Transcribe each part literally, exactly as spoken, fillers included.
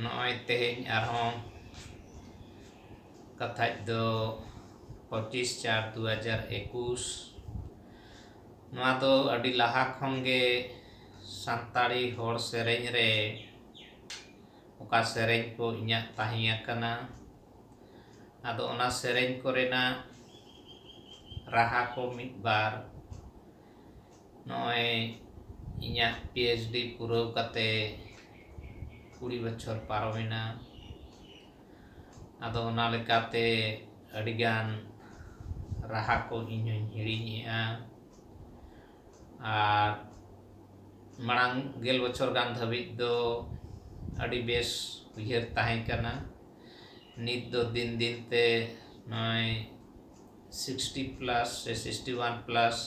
ᱱᱚᱜᱼᱚᱭ ᱛᱮᱦᱮᱧ ᱟᱨᱦᱚᱸ ᱠᱟᱛᱷᱟᱡ ᱫᱚ ᱯᱚᱸᱪᱤᱥ ᱪᱟᱨ ᱫᱩ ᱦᱟᱡᱟᱨ ᱮᱠᱩᱥ᱾ ᱱᱚᱣᱟ ᱫᱚ ᱟᱹᱰᱤ ᱞᱟᱦᱟ ᱠᱷᱚᱱ ᱜᱮ ᱥᱟᱱᱛᱟᱲᱤ ᱦᱚᱲ ᱥᱮᱨᱮᱧ ᱨᱮ ᱚᱠᱟ ᱥᱮᱨᱮᱧ ᱠᱚ ᱤᱧᱟᱹᱜ ᱛᱟᱦᱮᱸ ᱟᱠᱟᱱᱟ, ᱟᱫᱚ ᱚᱱᱟ ᱥᱮᱨᱮᱧ ᱠᱚᱨᱮᱱᱟᱜ ᱨᱟᱦᱟ ᱠᱚ ᱢᱤᱫ ᱵᱟᱨ ᱱᱚᱜᱼᱚᱭ ᱤᱧᱟᱹᱜ ᱯᱤ ᱮᱭᱤᱪ ᱰᱤ ᱯᱩᱨᱟᱹᱣ ᱠᱟᱛᱮ ᱠᱩᱲᱤ ᱵᱚᱪᱷᱚᱨ ᱯᱟᱨᱚᱢᱮᱱᱟ᱾ ᱟᱫᱚ ᱚᱱᱟ ᱞᱮᱠᱟᱛᱮ ᱟᱹᱰᱤᱜᱟᱱ ᱨᱟᱦᱟ ᱠᱚ ᱤᱧ ᱦᱚᱧ ᱦᱤᱲᱤᱧᱮᱜᱼᱟ᱾ ᱟᱨ ᱢᱟᱲᱟᱝ ᱜᱮᱞ ᱵᱚᱪᱷᱚᱨ ᱜᱟᱱ ᱫᱷᱟᱹᱵᱤᱡ ᱫᱚ ᱟᱹᱰᱤ ᱵᱮᱥ ᱩᱭᱦᱟᱹᱨ ᱛᱟᱦᱮᱸ ᱠᱟᱱᱟ᱾ ᱱᱤᱛ ᱫᱚ ᱫᱤᱱ ᱫᱤᱱ ᱛᱮ ᱱᱚᱜᱼᱚᱭ ᱥᱤᱠᱥᱴᱤ ᱯᱞᱟᱥ ᱥᱮ ᱥᱤᱠᱥᱴᱤ ᱳᱣᱟᱱ ᱯᱞᱟᱥ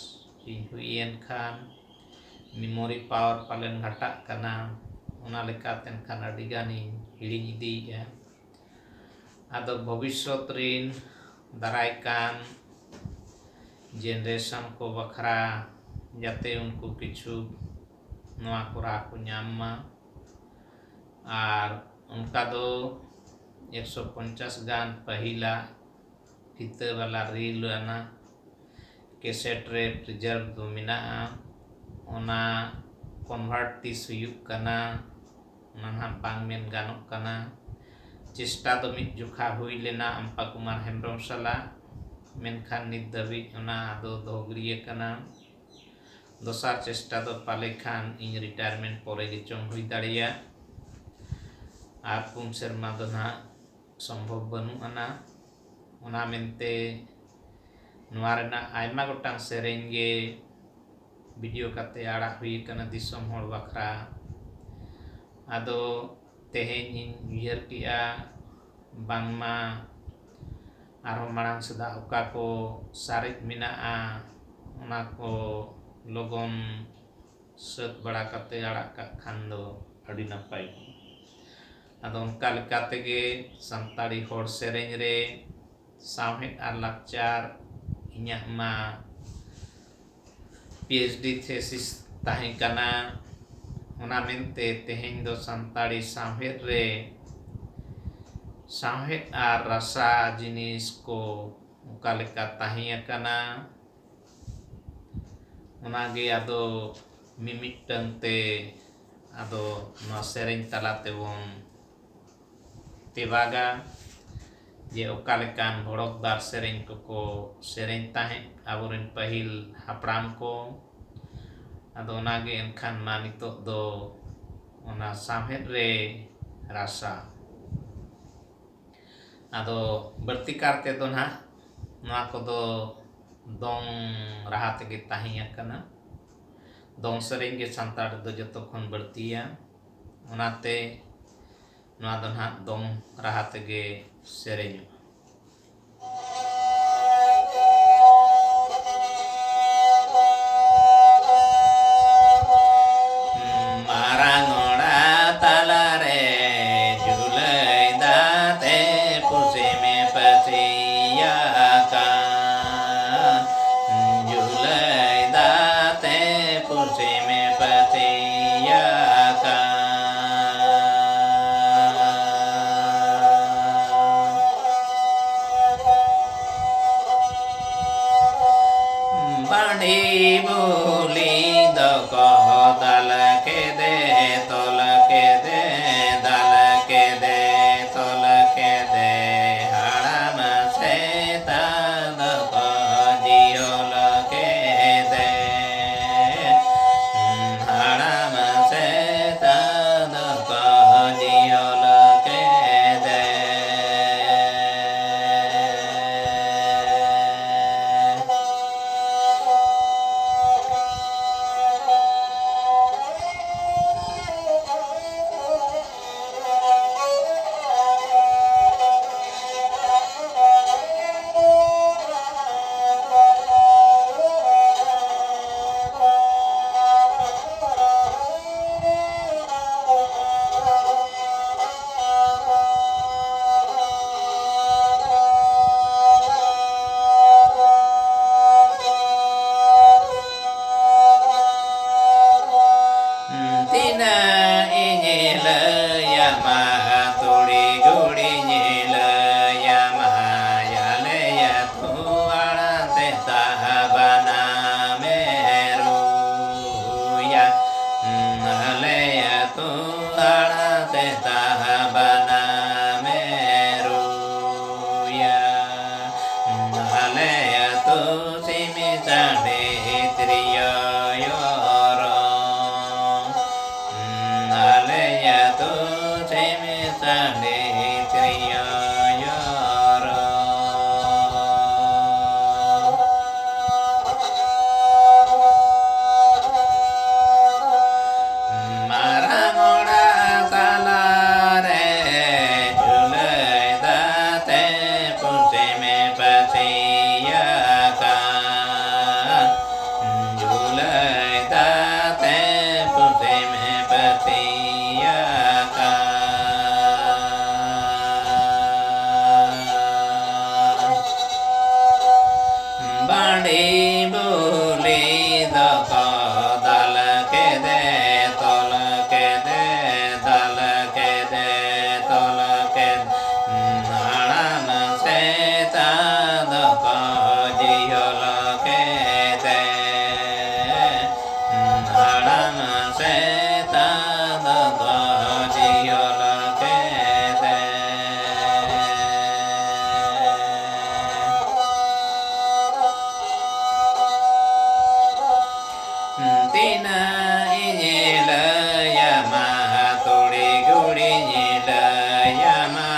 ᱤᱧ ᱦᱩᱭᱮᱱ ᱠᱷᱟᱱ ᱢᱮᱢᱳᱨᱤ ᱯᱟᱣᱟᱨ ᱯᱟᱞᱮᱱ ᱜᱷᱟᱴᱟᱜ ᱠᱟᱱᱟ, ᱚᱱᱟ ᱞᱮᱠᱟᱛᱮ ᱮᱱᱠᱷᱟᱱ ᱟᱹᱰᱤ ᱜᱟᱱᱤᱧ ᱦᱤᱲᱤᱧ ᱤᱫᱤᱭᱮᱫᱼᱟ᱾ ᱟᱫᱚ ᱵᱷᱚᱵᱤᱥᱥᱚᱛ ᱨᱤᱱ ᱫᱟᱨᱟᱭ ᱠᱟᱱ ᱡᱮᱱᱟᱨᱮᱥᱚᱱ ᱠᱚ ᱵᱟᱠᱷᱨᱟ ᱡᱟᱛᱮ ᱩᱱᱠᱩ ᱠᱤᱪᱷᱩ ᱱᱚᱣᱟ ᱠᱚ ᱨᱟᱦᱟ ᱠᱚ ᱧᱟᱢ ᱢᱟ᱾ ᱟᱨ ᱚᱱᱠᱟ ᱫᱚ ᱮᱠᱥᱚ ᱯᱚᱧᱪᱟᱥ ᱜᱟᱱ ᱯᱟᱹᱦᱤᱞᱟᱜ ᱯᱷᱤᱛᱟᱹ ᱵᱟᱞᱟ ᱨᱤᱞ ᱟᱱᱟᱜ ᱠᱮᱥᱮᱴ ᱨᱮ ᱯᱨᱤᱡᱟᱨᱵᱷ ᱫᱚ ᱢᱮᱱᱟᱜᱼᱟ᱾ ᱚᱱᱟ ᱠᱚᱱᱵᱷᱟᱨᱴ ᱛᱤᱥ ᱦᱩᱭᱩᱜ ᱠᱟᱱᱟ, ᱚᱱᱟ ᱱᱟᱦᱟᱜ ᱵᱟᱝ ᱢᱮᱱ ᱜᱟᱱᱚᱜ ᱠᱟᱱᱟ᱾ ᱪᱮᱥᱴᱟ ᱫᱚ ᱢᱤᱫ ᱡᱚᱠᱷᱟ ᱦᱩᱭ ᱞᱮᱱᱟ ᱟᱢᱯᱟ ᱠᱩᱢᱟᱨ ᱦᱮᱢᱵᱨᱚᱢ ᱥᱟᱞᱟᱜ, ᱢᱮᱱᱠᱷᱟᱱ ᱱᱤᱛ ᱫᱷᱟᱹᱵᱤᱡ ᱚᱱᱟ ᱫᱚ ᱫᱚᱦᱚ ᱜᱤᱰᱤ ᱟᱠᱟᱱᱟ᱾ ᱫᱚᱥᱟᱨ ᱪᱮᱥᱴᱟ ᱫᱚ ᱯᱟᱞᱮ ᱠᱷᱟᱱ ᱤᱧ ᱨᱤᱴᱟᱭᱟᱨᱢᱮᱱᱴ ᱯᱚᱨᱮ ᱜᱮ ᱪᱚᱝ ᱦᱩᱭ ᱫᱟᱲᱮᱭᱟᱜ, ᱟᱨ ᱯᱩᱱ ᱥᱮᱨᱢᱟ ᱫᱚ ᱱᱟᱦᱟᱜ ᱥᱚᱢᱵᱷᱚᱵ ᱵᱟᱹᱱᱩᱜ ᱟᱱᱟ᱾ ᱚᱱᱟ ᱢᱮᱱᱛᱮ ᱱᱚᱣᱟ ᱨᱮᱱᱟᱜ ᱟᱭᱢᱟ ᱜᱚᱴᱟᱝ ᱥᱮᱨᱮᱧ ᱜᱮ ᱵᱷᱤᱰᱤᱭᱳ ᱠᱟᱛᱮ ᱟᱲᱟᱜ ᱦᱩᱭ ᱟᱠᱟᱱᱟ ᱫᱤᱥᱚᱢ ᱦᱚᱲ ᱵᱟᱠᱷᱨᱟ᱾ ᱟᱫᱚ ᱛᱮᱦᱮᱧ ᱤᱧ ᱩᱭᱦᱟᱹᱨ ᱠᱮᱜᱼᱟ ᱵᱟᱝᱢᱟ ᱟᱨᱦᱚᱸ ᱢᱟᱲᱟᱝ ᱥᱮᱫᱟᱜ ᱚᱠᱟ ᱠᱚ ᱥᱟᱨᱮᱡ ᱢᱮᱱᱟᱜᱼᱟ, ᱚᱱᱟ ᱠᱚ ᱞᱚᱜᱚᱱ ᱥᱟᱹᱛ ᱵᱟᱲᱟ ᱠᱟᱛᱮ ᱟᱲᱟᱜ ᱠᱟᱜ ᱠᱷᱟᱱ ᱫᱚ ᱟᱹᱰᱤ ᱱᱟᱯᱟᱭ ᱠᱚᱜᱼᱟ᱾ ᱟᱫᱚ ᱚᱱᱠᱟ ᱞᱮᱠᱟ ᱛᱮᱜᱮ ᱥᱟᱱᱛᱟᱲᱤ ᱦᱚᱲ ᱥᱮᱨᱮᱧ ᱨᱮ ᱥᱟᱶᱦᱮᱫ ᱟᱨ ᱞᱟᱠᱪᱟᱨ ᱤᱧᱟᱹᱜ ᱢᱟ ᱯᱤ ᱮᱭᱤᱪ ᱰᱤ ᱛᱷᱮᱥᱤᱥ ᱛᱟᱦᱮᱸ ᱠᱟᱱᱟ᱾ ᱚᱱᱟ ᱢᱮᱱᱛᱮ ᱛᱮᱦᱮᱧ ᱫᱚ ᱥᱟᱱᱛᱟᱲᱤ ᱥᱟᱶᱦᱮᱫ ᱨᱮ ᱥᱟᱶᱦᱮᱫ ᱟᱨ ᱨᱟᱥᱟ ᱡᱤᱱᱤᱥ ᱠᱚ ᱚᱠᱟ ᱞᱮᱠᱟ ᱛᱟᱦᱮᱸ ᱟᱠᱟᱱᱟ, ᱚᱱᱟᱜᱮ ᱟᱫᱚ ᱢᱤᱢᱤᱫᱴᱟᱝ ᱛᱮ ᱟᱫᱚ ᱱᱚᱣᱟ ᱥᱮᱨᱮᱧ ᱛᱟᱞᱟ ᱛᱮᱵᱚᱱ ᱛᱮᱵᱟᱜᱟ, ᱡᱮ ᱚᱠᱟ ᱞᱮᱠᱟᱱ ᱵᱷᱚᱲᱚᱠᱫᱟᱨ ᱥᱮᱨᱮᱧ ᱠᱚᱠᱚ ᱥᱮᱨᱮᱧ ᱛᱟᱦᱮᱸᱫ ᱟᱵᱚᱨᱮᱱ ᱯᱟᱹᱦᱤᱞ ᱦᱟᱯᱲᱟᱢ ᱠᱚ᱾ ᱟᱫᱚ ᱚᱱᱟᱜᱮ ᱮᱱᱠᱷᱟᱱ ᱢᱟ ᱱᱤᱛᱚᱜ ᱫᱚ ᱚᱱᱟ ᱥᱟᱶᱦᱮᱫ ᱨᱮ ᱨᱟᱥᱟ᱾ ᱟᱫᱚ ᱵᱟᱹᱲᱛᱤ ᱠᱟᱨ ᱛᱮᱫᱚ ᱱᱟᱦᱟᱜ ᱱᱚᱣᱟ ᱠᱚᱫᱚ ᱫᱚᱝ ᱨᱟᱦᱟ ᱛᱮᱜᱮ ᱛᱟᱦᱮᱸ ᱟᱠᱟᱱᱟ᱾ ᱫᱚᱝ ᱥᱮᱨᱮᱧ ᱜᱮ ᱥᱟᱱᱛᱟᱲ ᱨᱮᱫᱚ ᱡᱚᱛᱚ ᱠᱷᱚᱱ ᱵᱟᱹᱲᱛᱤᱭᱟ᱾ ᱚᱱᱟᱛᱮ ᱱᱚᱣᱟ ᱫᱚ ᱱᱟᱦᱟᱜ ᱫᱚᱝ ᱨᱟᱦᱟ ᱛᱮᱜᱮ ᱥᱮᱨᱮᱧᱚᱜᱼᱟ᱾ ᱢᱟᱨᱟᱝ ᱚᱲᱟᱜ ᱛᱟᱞᱟᱨᱮ ᱡᱩᱞᱟᱹᱭ ᱫᱟᱜ ᱛᱮ ᱯᱩᱥᱤᱢᱮ ᱯᱟᱹᱥᱤᱭᱟᱠᱟᱱ᱾ ᱡᱩᱞᱟᱹᱭ ᱫᱟᱜ ᱛᱮ ᱯᱩᱥᱤᱢᱮ ᱯᱟᱹᱥᱤᱭᱟᱠᱟᱱ᱾ ᱤᱧ ᱞᱟᱹᱭᱟᱢᱟ, ᱛᱩᱲᱤ ᱜᱩᱲᱤᱧ ᱞᱟᱹᱭᱟᱢᱟ, ᱟᱞᱮ ᱟᱹᱛᱩ ᱟᱲᱟᱝ ᱛᱮ ᱛᱟᱵᱟᱱᱟᱢᱮ ᱨᱩᱭᱟ᱾ ᱟᱞᱮ ᱟᱹᱛᱩ ᱟᱲᱟᱝ ᱛᱮ ᱛᱟᱵᱟᱱᱟᱢᱮ ᱨᱩᱭᱟ᱾ ᱟᱞᱮ ᱟᱹᱛᱩ ᱥᱤᱢ ᱥᱟᱰᱮ ᱛᱤᱨᱭᱳ ᱚᱨᱚᱝ᱾ ᱟᱞᱮ ᱟᱹᱛᱩ ᱥᱤᱢ ᱥᱟᱰᱮ ᱛᱤᱨᱭᱳ ᱚᱨᱚᱝ᱾ ᱢᱟᱨᱟᱝ ᱚᱲᱟᱜ ᱛᱟᱞᱟᱨᱮ ᱡᱩᱞᱟᱹᱭ ᱫᱟᱛᱮ ᱯᱩᱥᱤᱢᱮ ᱯᱟᱹᱥᱤᱭᱟᱠᱟᱱ᱾ ᱡᱩᱞᱟᱹᱭ ᱫᱟᱛᱮ ᱯᱩᱥᱤᱢᱮ ᱯᱟᱹᱥᱤᱭᱟᱠᱟᱱ᱾ ᱵᱟᱹᱲᱤ ᱵᱩᱞᱤ ᱫᱚᱠᱚ ᱫᱟᱞ ᱠᱮᱫᱮ, ᱛᱚᱞ ᱠᱮᱫᱮ, ᱫᱟᱞ ᱠᱮᱫᱮ, ᱛᱚᱞ ᱠᱮᱫᱮ᱾ ᱦᱟᱲᱟᱢ ᱥᱮᱛᱟ ᱫᱚᱠᱚ ᱡᱤᱦᱚᱞ ᱠᱮᱫᱮ᱾ ᱦᱟᱲᱟᱢ ᱥᱮᱛᱟ ᱫᱚᱠᱚ ᱡᱤᱦᱚᱞ ᱠᱮᱫᱮ᱾ ᱛᱤᱱᱟᱹᱜ ᱤᱧ ᱞᱟᱹᱭᱟᱢᱟ, ᱛᱩᱲᱤ ᱜᱩᱲᱤᱧ ᱞᱟᱹᱭᱟᱢᱟ,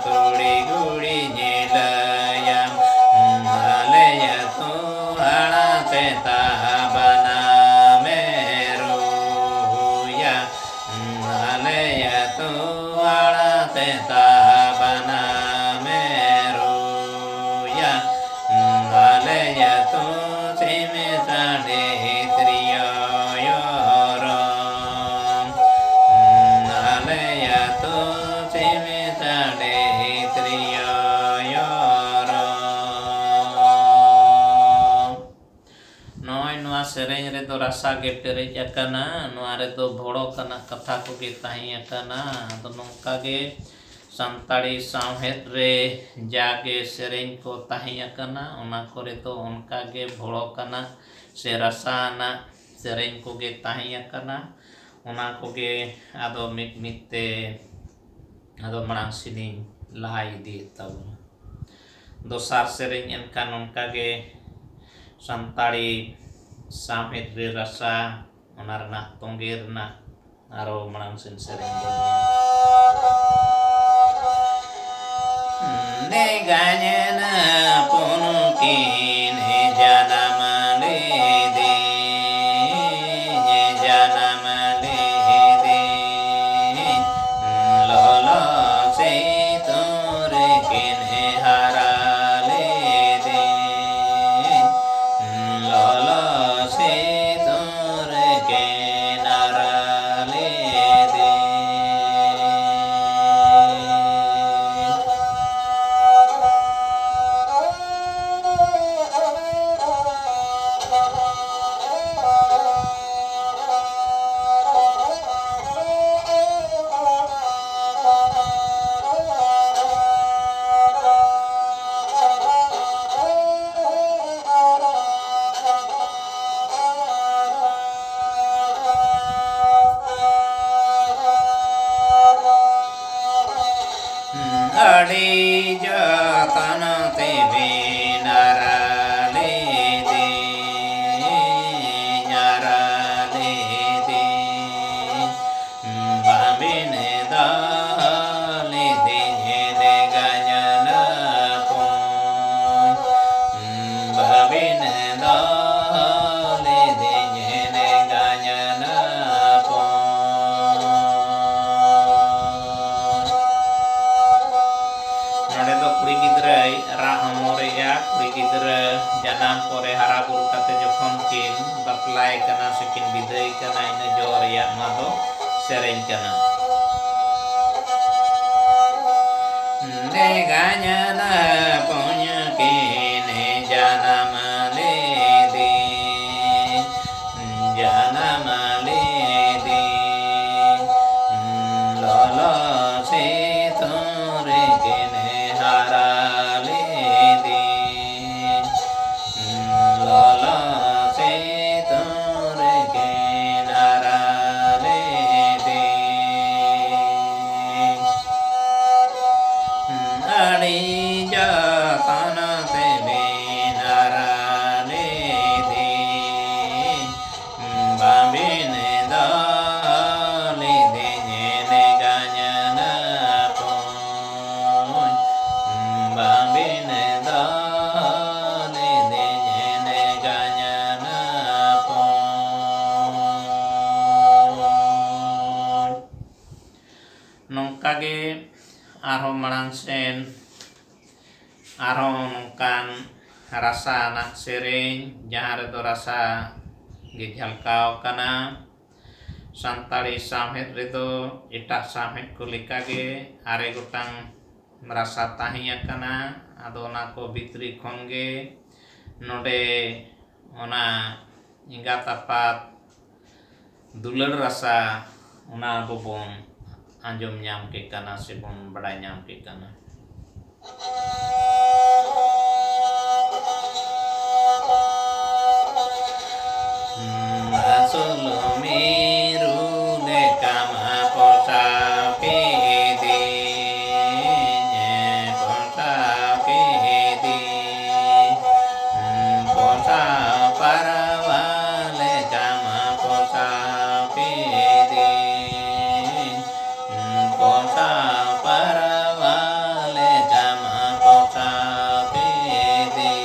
ᱛᱩᱲᱤ ᱜᱩᱲᱤᱧ ᱞᱟᱹᱭᱟᱢᱟ᱾ ᱟᱞᱮ ᱟᱹᱛᱩ ᱟᱲᱟᱝ ᱛᱮ ᱛᱟᱵᱟᱱᱟᱢᱮ ᱨᱩᱭᱟ᱾ ᱟᱞᱮ ᱟᱹᱛᱩ ᱟᱲᱟᱝ ᱛᱮ ᱛᱟᱵᱟᱱᱟᱢᱮ ᱨᱩᱭᱟ᱾ ᱟᱞᱮ ᱟᱹᱛᱩ ᱥᱤᱢ ᱥᱟᱰᱮ ᱛᱤᱨᱭᱳ ᱚᱨᱚᱝ᱾ ᱟᱞᱮ ᱟᱹᱛᱩ ᱥᱤᱢ ᱥᱟᱰᱮ ᱛᱤᱨᱭᱳ ᱚᱨᱚᱝ᱾ ᱱᱚᱜᱼᱚᱭ ᱱᱚᱣᱟ ᱥᱮᱨᱮᱧ ᱨᱮᱫᱚ ᱨᱟᱥᱟ ᱜᱮ ᱯᱮᱨᱮᱡ ᱟᱠᱟᱱᱟ᱾ ᱱᱚᱣᱟ ᱨᱮᱫᱚ ᱵᱷᱚᱲᱚᱠ ᱟᱱᱟᱜ ᱠᱟᱛᱷᱟ ᱠᱚᱜᱮ ᱛᱟᱦᱮᱸ ᱟᱠᱟᱱᱟ᱾ ᱟᱫᱚ ᱱᱚᱝᱠᱟ ᱜᱮ ᱥᱟᱱᱛᱟᱲᱤ ᱥᱟᱶᱦᱮᱫ ᱨᱮ ᱡᱟᱜᱮ ᱥᱮᱨᱮᱧ ᱠᱚ ᱛᱟᱦᱮᱸ ᱟᱠᱟᱱᱟ, ᱚᱱᱟ ᱠᱚᱨᱮ ᱫᱚ ᱚᱱᱠᱟ ᱜᱮ ᱵᱷᱚᱲᱚᱠ ᱟᱱᱟᱜ ᱥᱮ ᱨᱟᱥᱟ ᱟᱱᱟᱜ ᱥᱮᱨᱮᱧ ᱠᱚᱜᱮ ᱛᱟᱦᱮᱸ ᱟᱠᱟᱱᱟ᱾ ᱚᱱᱟ ᱠᱚᱜᱮ ᱟᱫᱚ ᱢᱤᱫ ᱢᱤᱫ ᱛᱮ ᱟᱫᱚ ᱢᱟᱲᱟᱝ ᱥᱮᱱᱤᱧ ᱞᱟᱦᱟ ᱤᱫᱤᱭᱮᱫ ᱛᱟᱵᱚᱱᱟ᱾ ᱫᱚᱥᱟᱨ ᱥᱮᱨᱮᱧ ᱮᱱᱠᱷᱟᱱ ᱚᱱᱠᱟ ᱜᱮ ᱥᱟᱱᱛᱟᱲᱤ ᱥᱟᱶᱦᱮᱫ ᱨᱮ ᱨᱟᱥᱟ, ᱚᱱᱟ ᱨᱮᱱᱟᱜ ᱛᱚᱸᱜᱮ ᱨᱮᱱᱟᱜ ᱟᱨᱚ ᱢᱟᱲᱟᱝ ᱥᱮᱱ ᱥᱮᱨᱮᱧ ᱵᱚᱱ ᱧᱮᱞᱟ᱾ ᱱᱮ ᱜᱟᱭᱟᱱᱟ ᱯᱩᱱᱩᱠᱤᱱ ᱡᱟᱱᱟᱢ ᱞᱮᱫᱮ, ᱡᱟᱱᱟᱢ ᱞᱮᱫᱮ, ᱞᱚᱞᱚ ᱥᱤᱛᱩᱝ ᱨᱮᱠᱤᱱ ᱦᱟᱨᱟ ᱞᱮᱫᱮ, ᱞᱚᱞᱚ ᱥᱤᱛᱩᱝ ᱨᱮᱠᱤᱱ ᱦᱟᱨᱟ ᱞᱮᱫᱮ᱾ ᱟᱹᱰᱤ ᱡᱚᱛᱚᱱ ᱛᱮᱵᱤᱱ ᱦᱟᱨᱟ ᱞᱮᱫᱮᱧ, ᱦᱟᱨᱟ ᱞᱮᱫᱮᱧ᱾ ᱵᱟᱵᱤᱱ ᱫᱚᱦᱚ ᱞᱮᱫᱮᱧ ᱞᱮᱜᱟ ᱧᱟᱞᱟ ᱯᱚᱧ᱾ ᱵᱟᱵᱤᱱ ᱫᱚᱦᱚ ᱞᱮᱫᱮᱧ ᱞᱮᱜᱟ ᱧᱟᱞᱟ ᱯᱚᱧ᱾ ᱱᱚᱰᱮ ᱫᱚ ᱠᱩᱲᱤ ᱜᱤᱫᱽᱨᱟᱹᱭ ᱨᱟᱜ ᱦᱚᱢᱚᱨᱮᱜᱼᱟ᱾ ᱠᱩᱲᱤ ᱜᱤᱫᱽᱨᱟᱹ ᱡᱟᱱᱟᱢ ᱯᱚᱨᱮ ᱦᱟᱨᱟ ᱵᱩᱨᱩ ᱠᱟᱛᱮ ᱡᱚᱠᱷᱚᱱ ᱠᱤᱱ ᱵᱟᱯᱞᱟᱭ ᱠᱟᱱᱟ ᱥᱮ ᱠᱤᱱ ᱵᱤᱫᱟᱹᱭ ᱠᱟᱱᱟ, ᱤᱱᱟᱹ ᱡᱚᱦᱚᱜ ᱨᱮᱭᱟᱜ ᱱᱚᱣᱟ ᱫᱚ ᱥᱮᱨᱮᱧ ᱠᱟᱱᱟ᱾ ᱞᱮᱜᱟ ᱧᱟᱞᱟ ᱯᱚᱧ ᱠᱤᱱ ᱡᱟᱱᱟᱢ ᱞᱮᱫᱮ, ᱚᱱᱠᱟᱜᱮ ᱟᱨᱦᱚᱸ ᱢᱟᱲᱟᱝ ᱥᱮᱱ ᱟᱨᱦᱚᱸ ᱱᱚᱝᱠᱟᱱ ᱨᱟᱥᱟ ᱟᱱᱟᱜ ᱥᱮᱨᱮᱧ, ᱡᱟᱦᱟᱸ ᱨᱮᱫᱚ ᱨᱟᱥᱟ ᱜᱮ ᱡᱷᱟᱞᱠᱟᱣ ᱟᱠᱟᱱᱟ᱾ ᱥᱟᱱᱛᱟᱲᱤ ᱥᱟᱶᱦᱮᱫ ᱨᱮᱫᱚ ᱮᱴᱟᱜ ᱥᱟᱶᱦᱮᱫ ᱠᱚ ᱞᱮᱠᱟᱜᱮ ᱟᱨᱮ ᱜᱚᱴᱟᱝ ᱨᱟᱥᱟ ᱛᱟᱦᱮᱸ ᱟᱠᱟᱱᱟ᱾ ᱟᱫᱚ ᱚᱱᱟ ᱠᱚ ᱵᱷᱤᱛᱨᱤ ᱠᱷᱚᱱ ᱜᱮ ᱱᱚᱰᱮ ᱚᱱᱟ ᱮᱸᱜᱟᱛ ᱟᱯᱟᱛ ᱫᱩᱞᱟᱹᱲ ᱨᱟᱥᱟ, ᱚᱱᱟ ᱟᱵᱚ ᱵᱚᱱ ᱟᱸᱡᱚᱢ ᱧᱟᱢ ᱠᱮᱫ ᱠᱟᱱᱟ ᱥᱮ ᱵᱚᱱ ᱵᱟᱲᱟᱭ ᱧᱟᱢ ᱠᱮᱫ ᱠᱟᱱᱟ᱾ ᱟᱹᱥᱩᱞ ᱢᱤᱨᱩ ᱞᱮᱠᱟᱢ ᱯᱚᱥᱟᱣ ᱠᱮᱫᱤᱧ, ᱯᱚᱥᱟᱣ ᱠᱮᱫᱤᱧ, ᱯᱚᱥᱟᱣ ᱯᱟᱨᱣᱟ ᱞᱮᱠᱟᱢ ᱯᱚᱥᱟᱣ ᱠᱮᱫᱤᱧ, ᱯᱚᱥᱟᱣ ᱯᱟᱨᱣᱟ ᱞᱮᱠᱟᱢ ᱯᱚᱥᱟᱣ ᱠᱮᱫᱤᱧ᱾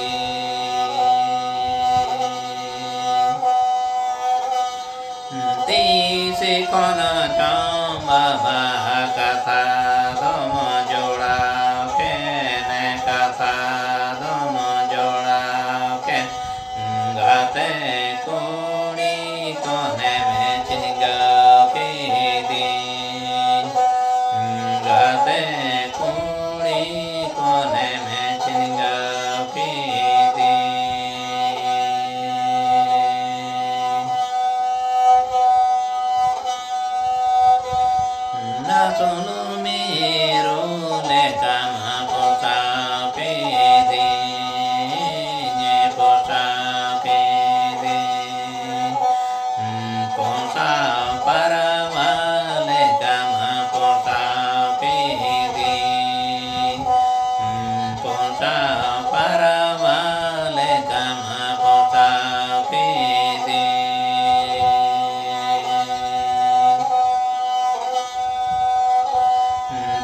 ᱛᱤᱥ ᱠᱷᱚᱱ ᱪᱚᱝ ᱵᱟᱵᱟ ᱠᱟᱛᱷᱟ ᱫᱚᱢ ᱡᱚᱲᱟᱣ ᱠᱮᱫ, ᱠᱟᱛᱷᱟ ᱫᱚᱢ ᱡᱚᱲᱟᱣ ᱠᱮᱫ, ᱜᱟᱛᱮ ᱠᱩᱲᱤ ᱠᱚᱱᱮᱢ ᱪᱤᱱᱜᱟᱹᱣ ᱠᱤᱫᱤᱧ, ᱜᱟᱛᱮ ᱠᱩᱲᱤ ᱠᱚᱱᱮᱢ ᱪᱤᱱᱜᱟᱹᱣ ᱠᱤᱫᱤᱧ᱾ ᱱᱟᱥᱩᱱ ᱢᱤᱨᱩ ᱞᱮᱠᱟᱢ ᱯᱚᱥᱟᱣ ᱠᱤᱫᱤᱧ, ᱯᱚᱥᱟᱣ ᱠᱤᱫᱤᱧ, ᱯᱚᱥᱟᱣ ᱯᱟᱨᱣᱟ ᱞᱮᱠᱟᱢ ᱯᱚᱥᱟᱣ ᱠᱤᱫᱤᱧ, ᱯᱚᱥᱟᱣ ᱯᱟᱨᱣᱟ ᱞᱮᱠᱟᱢ ᱯᱚᱥᱟᱣ ᱠᱤᱫᱤᱧ᱾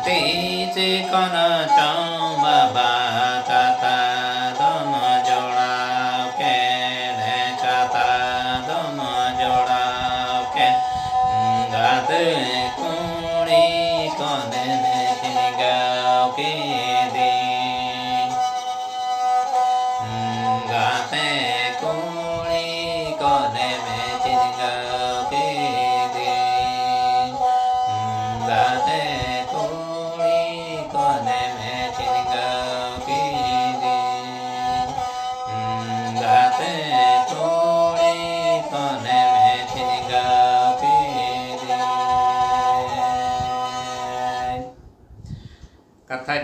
ᱛᱤᱥ ᱠᱷᱚᱱ ᱪᱚᱝ ᱵᱟᱵᱟ ᱠᱟᱛᱷᱟ ᱫᱚᱢ ᱡᱚᱲᱟᱣ ᱠᱮᱫ, ᱠᱟᱛᱷᱟ ᱫᱚᱢ ᱡᱚᱲᱟᱣ ᱠᱮᱫ, ᱜᱟᱛᱮ ᱠᱩᱲᱤ ᱠᱚ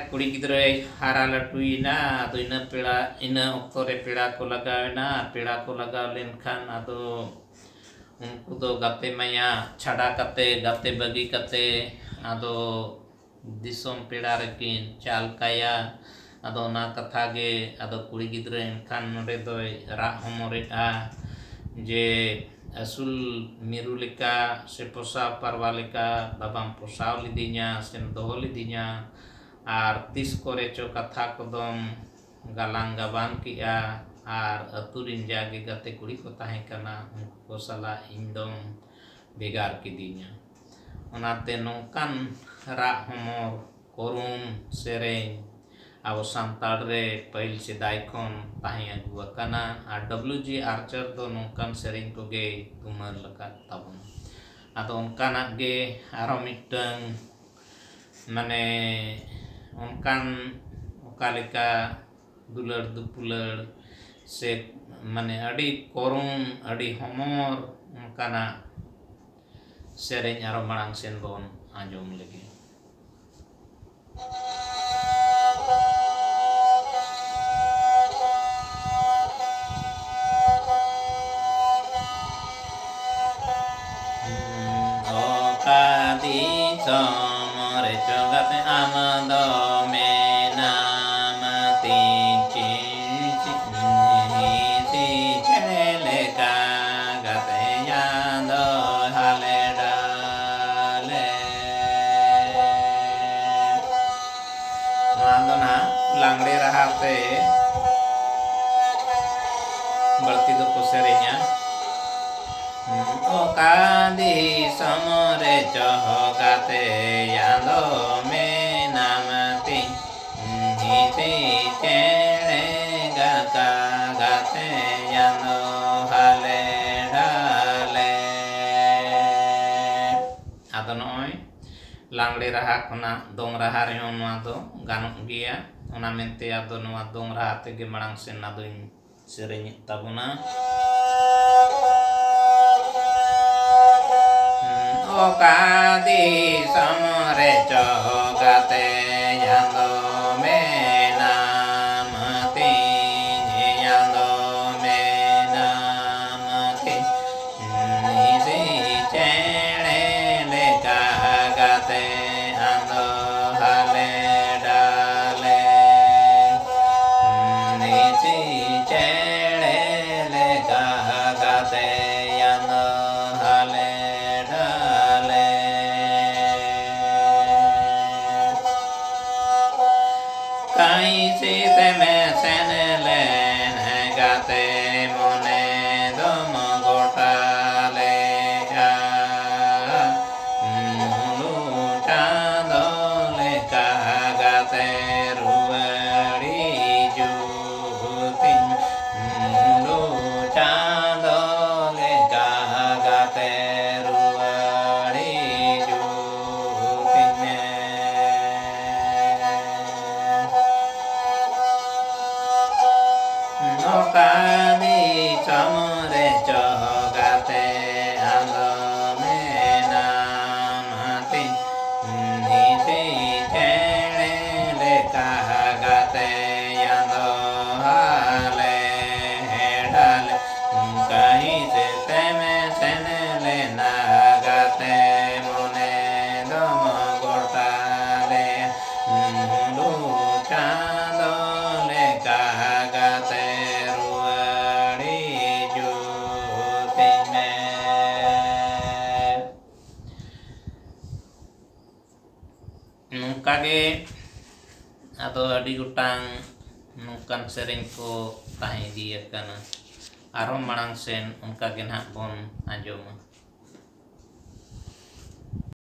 ᱠᱩᱲᱤ ᱜᱤᱫᱽᱨᱟᱹᱭ ᱦᱟᱨᱟ ᱞᱟᱹᱴᱩᱭᱮᱱᱟ, ᱟᱫᱚ ᱤᱱᱟᱹ ᱯᱮᱲᱟ, ᱤᱱᱟᱹ ᱚᱠᱛᱚ ᱨᱮ ᱯᱮᱲᱟ ᱠᱚ ᱞᱟᱜᱟᱣᱮᱱᱟ᱾ ᱟᱨ ᱯᱮᱲᱟ ᱠᱚ ᱞᱟᱜᱟᱣ ᱞᱮᱱᱠᱷᱟᱱ ᱟᱫᱚ ᱩᱱᱠᱩ ᱫᱚ ᱜᱟᱛᱮ ᱢᱟᱭᱟ ᱪᱷᱟᱰᱟ ᱠᱟᱛᱮ, ᱜᱟᱛᱮ ᱵᱟᱹᱜᱤ ᱠᱟᱛᱮ ᱟᱫᱚ ᱫᱤᱥᱚᱢ ᱯᱮᱲᱟ ᱨᱮᱠᱤᱱ ᱪᱟᱞ ᱠᱟᱭᱟ᱾ ᱟᱫᱚ ᱚᱱᱟ ᱠᱟᱛᱷᱟ ᱜᱮ ᱟᱫᱚ ᱠᱩᱲᱤ ᱜᱤᱫᱽᱨᱟᱹ ᱮᱱᱠᱷᱟᱱ ᱱᱚᱰᱮ ᱫᱚᱭ ᱨᱟᱜ ᱦᱚᱢᱚᱨᱮᱫᱼᱟ ᱡᱮ, ᱟᱹᱥᱩᱞ ᱢᱤᱨᱩ ᱞᱮᱠᱟ ᱥᱮ ᱯᱚᱥᱟᱣ ᱯᱟᱨᱣᱟ ᱞᱮᱠᱟ ᱵᱟᱵᱟᱢ ᱯᱚᱥᱟᱣ ᱞᱤᱫᱤᱧᱟ ᱥᱮᱢ ᱫᱚᱦᱚ ᱞᱤᱫᱤᱧᱟ, ᱟᱨ ᱛᱤᱥ ᱠᱚᱨᱮ ᱪᱚ ᱠᱟᱛᱷᱟ ᱠᱚᱫᱚᱢ ᱜᱟᱞᱟᱝ ᱜᱟᱵᱟᱱ ᱠᱮᱜᱼᱟ, ᱟᱨ ᱟᱹᱛᱩ ᱨᱤᱱ ᱡᱟᱜᱮ ᱜᱟᱛᱮ ᱠᱩᱲᱤ ᱠᱚ ᱛᱟᱦᱮᱸ ᱠᱟᱱᱟ, ᱩᱱᱠᱩ ᱠᱚ ᱥᱟᱞᱟᱜ ᱤᱧ ᱫᱚᱢ ᱵᱷᱮᱜᱟᱨ ᱠᱤᱫᱤᱧᱟ᱾ ᱚᱱᱟᱛᱮ ᱱᱚᱝᱠᱟᱱ ᱨᱟᱜ ᱦᱚᱢᱚᱨ, ᱠᱚᱨᱩᱱ ᱥᱮᱨᱮᱧ ᱟᱵᱚ ᱥᱟᱱᱛᱟᱲ ᱨᱮ ᱯᱟᱹᱦᱤᱞ ᱥᱮᱫᱟᱭ ᱠᱷᱚᱱ ᱛᱟᱦᱮᱸ ᱟᱹᱜᱩ ᱟᱠᱟᱱᱟ᱾ ᱟᱨ ᱰᱟᱵᱞᱤᱭᱩ ᱡᱤ ᱟᱨᱪᱟᱨ ᱫᱚ ᱱᱚᱝᱠᱟᱱ ᱥᱮᱨᱮᱧ ᱠᱚᱜᱮᱭ ᱛᱩᱢᱟᱹᱞ ᱟᱠᱟᱫ ᱛᱟᱵᱚᱱᱟ᱾ ᱟᱫᱚ ᱚᱱᱠᱟᱱᱟᱜ ᱜᱮ ᱟᱨᱦᱚᱸ ᱢᱤᱫᱴᱟᱝ, ᱢᱟᱱᱮ, ᱚᱱᱠᱟᱱ, ᱚᱠᱟ ᱞᱮᱠᱟ ᱫᱩᱞᱟᱹᱲ ᱫᱩᱯᱩᱞᱟᱹᱲ ᱥᱮ, ᱢᱟᱱᱮ, ᱟᱹᱰᱤ ᱠᱚᱨᱩᱱ, ᱟᱹᱰᱤ ᱦᱚᱢᱚᱨ ᱚᱱᱠᱟᱱᱟᱜ ᱥᱮᱨᱮᱧ ᱟᱨᱚ ᱢᱟᱲᱟᱝ ᱥᱮᱱ ᱵᱚᱱ ᱟᱸᱡᱚᱢ ᱞᱮᱜᱮ᱾ ᱚᱠᱟ ᱫᱤᱥᱚᱢ ᱨᱮᱪᱚ ᱜᱟᱛᱮ ᱟᱢ ᱫᱚ ᱢᱮᱱᱟᱢ ᱛᱤᱧ ᱪᱤᱲ ᱪᱤᱲ ᱦᱤᱸᱥᱤ ᱪᱮᱬᱮ ᱞᱮᱠᱟ ᱜᱟᱛᱮ ᱪᱟᱸᱫᱚ ᱦᱟᱞᱮ ᱰᱟᱞᱮ᱾ ᱱᱚᱣᱟ ᱫᱚ ᱱᱟᱦᱟᱜ ᱞᱟᱜᱽᱲᱮ ᱨᱟᱦᱟ ᱛᱮ ᱵᱟᱹᱲᱛᱤ ᱫᱚᱠᱚ ᱥᱮᱨᱮᱧᱟ᱾ ᱚᱠᱟ ᱫᱤᱥᱚᱢ ᱨᱮ ᱪᱚ ᱜᱟᱛᱮ ᱪᱟᱸᱫᱚ ᱢᱮᱱᱟᱢ ᱛᱤᱧ, ᱦᱤᱸᱥᱤ ᱪᱮᱬᱮ ᱜᱟᱠᱟ ᱜᱟᱛᱮ ᱪᱟᱸᱫᱚ ᱦᱟᱞᱮ ᱰᱷᱟᱞᱮ᱾ ᱟᱫᱚ ᱱᱚᱜᱼᱚᱭ ᱞᱟᱜᱽᱲᱮ ᱨᱟᱦᱟ ᱠᱷᱚᱱᱟᱜ ᱫᱚᱝ ᱨᱟᱦᱟ ᱨᱮᱦᱚᱸ ᱱᱚᱣᱟ ᱫᱚ ᱜᱟᱱᱚᱜ ᱜᱮᱭᱟ᱾ ᱚᱱᱟ ᱢᱮᱱᱛᱮ ᱟᱫᱚ ᱱᱚᱣᱟ ᱫᱚᱝ ᱨᱟᱦᱟ ᱛᱮᱜᱮ ᱢᱟᱲᱟᱝ ᱥᱮᱱ ᱟᱫᱚᱧ ᱥᱮᱨᱮᱧᱮᱫ ᱛᱟᱵᱚᱱᱟ᱾ ᱚᱠᱟ ᱫᱤᱥᱚᱢ ᱨᱮ ᱪᱚ ᱜᱟᱛᱮ ᱪᱟᱸᱫᱚ ᱱᱚᱝᱠᱟ ᱜᱮ ᱟᱫᱚ ᱟᱹᱰᱤ ᱜᱚᱴᱟᱝ ᱱᱚᱝᱠᱟᱱ ᱥᱮᱨᱮᱧ ᱠᱚ ᱛᱟᱦᱮᱸ ᱤᱫᱤ ᱟᱠᱟᱱᱟ᱾ ᱟᱨᱦᱚᱸ ᱢᱟᱲᱟᱝ ᱥᱮᱱ ᱚᱱᱠᱟ ᱜᱮ ᱱᱟᱦᱟᱜ ᱵᱚᱱ ᱟᱸᱡᱚᱢᱟ᱾